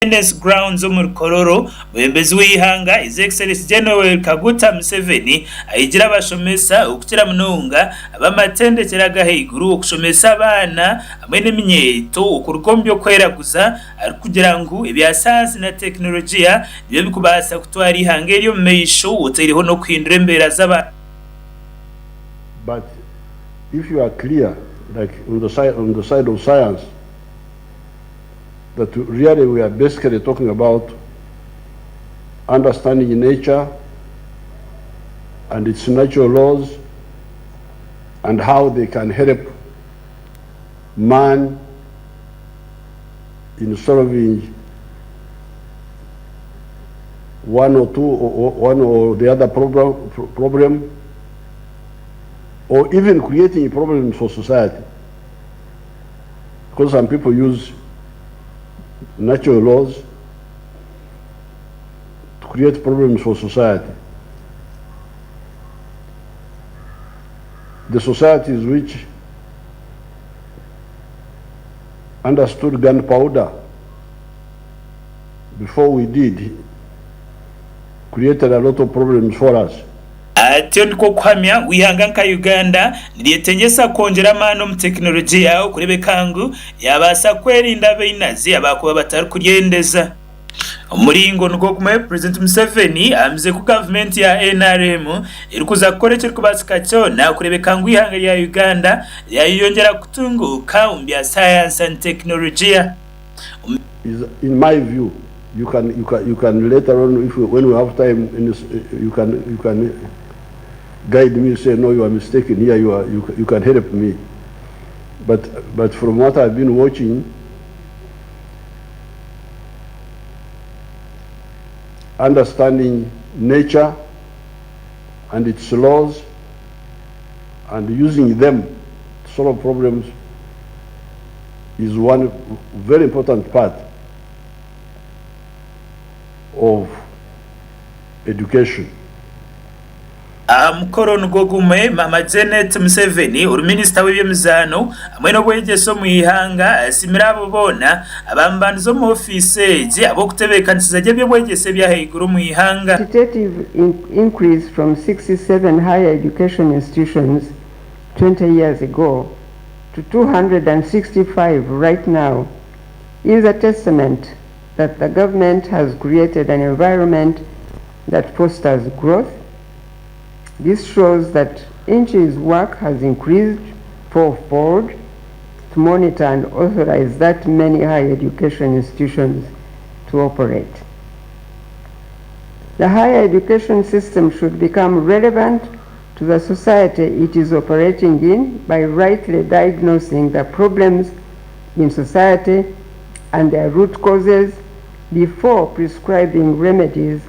Independence Grounds omuri Kololo, Omwebembezi w'eihanga His Excellency General Yoweri Kaguta Museveni ahigire abashomesa okukira munonga ab'amatendekyero ag'ahaiguru okushomesa abaana hamwe n'eminyeeto okuruga omu by'okweraguza arikugira ngu ebya sayansi na tekinologiya nibyo birikubaasa kutwara eihanga eri omu maisho otaireho n'okuhindura embeera z'abantu. But if you are clear like on the side on the side of science that really we are basically talking about understanding nature and its natural laws and how they can help man in solving one or two or one or the other problem, problem or even creating problems for society. Because some people use natural laws to create problems for society. The societies which understood gunpowder before we did created a lot of problems for us. Atyo nikwo kuhamya ngu eihanga nka Uganda niryetengyesa kwongyera amaani omu tekinologiya okureebeka ngu ryabaasa kwerinda abainazi abaakuba batarikuryendeza. Omu muringo nigwo gumwe, Purezidenti Museveni ahamize ku gavumenti ya NRM erikuza kukora ekirikubaasika kyona kureebeka ngu eihanga rya Uganda ryayeyongyera kutunguuka omu bya sayansi and tekinologiya. In my view, you can, you can, you can later on, if we, when we have time, in this, you can, you can guide me, say, no, you are mistaken here, you, are, you, you can help me. But, but from what I've been watching, understanding nature and its laws and using them to solve problems is one very important part of education. Aha mukoro nigwo gumwe, Maama Janet Museveni ori minisita w'eby'emizaano hamwe n'obwegyese omu ihanga asiimire abo boona abaamubandize omu ofiisi egi ahabw'okutebeekanisiza gye eby'obwegyese eby'ahaiguru omu ihanga. Quantitative increase from 67 higher education institutions 20 years ago to 265 right now is a testament that the government has created an environment that fosters growth. This shows that Inchi's work has increased fourfold to monitor and authorize that many higher education institutions to operate. The higher education system should become relevant to the society it is operating in by rightly diagnosing the problems in society and their root causes before prescribing remedies.